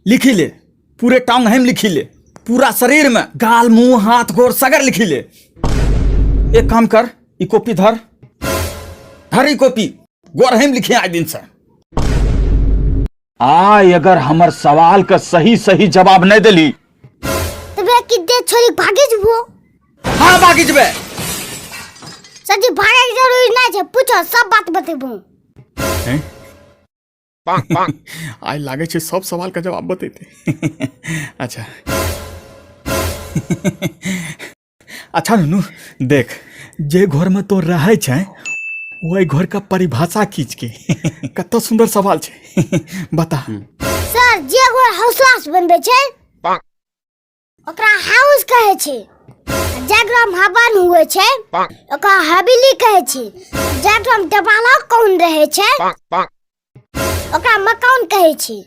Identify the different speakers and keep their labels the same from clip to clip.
Speaker 1: लिखी ले, पूरे टांग हम लिखी ले, पूरा शरीर में गाल मुंह हाथ गोर सगर लिखी ले। एक काम कर, ई कॉपी धर, धर ई कॉपी, गोर हम लिखे आज दिन से। आय अगर हमर सवाल का सही सही जवाब नहीं दिली
Speaker 2: तबे कि दे छोरी भागी जबो।
Speaker 1: हाँ भागी जबे।
Speaker 2: सर जी भागे के जरूरी नहीं छै, पूछो सब बात बतेबो।
Speaker 1: हैं? आइ लागै छै सब सवाल के जवाब बतेते। अच्छा अच्छा नुनू देख, जे घर में तो रहै छै ओहि घर का परिभाषा खींच के, कत सुंदर सवाल छै, बता।
Speaker 2: सर जे घर हौसला से बनबै छै ओकरा हाउस कहै छै, जकरा में हवन हुए छै ओकरा हवेली कहै छै, जकरा में देवाला कौन रहै छै ओकरा मकान कहै छै,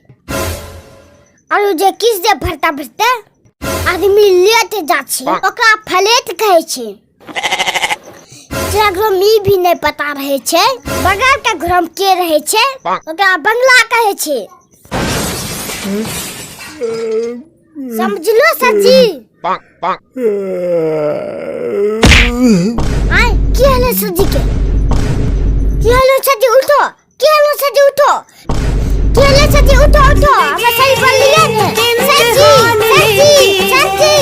Speaker 2: और जे किछ जे भरता भरते आदमी लेट जा छै ओकरा फ्लैट कहै छै। जेकरा में ई भी नहीं पता रहै छै बगल के घर में के रहै छै ओकरा बंगला कहै छै। समझलो सर जी? आय की हलो सर जी के? की हलो सर जी उठो, की हलो सर जी उठो, की हलो सर जी उठो उठो, हमरा सही बोल लिया ने सर जी, सर जी, सर जी,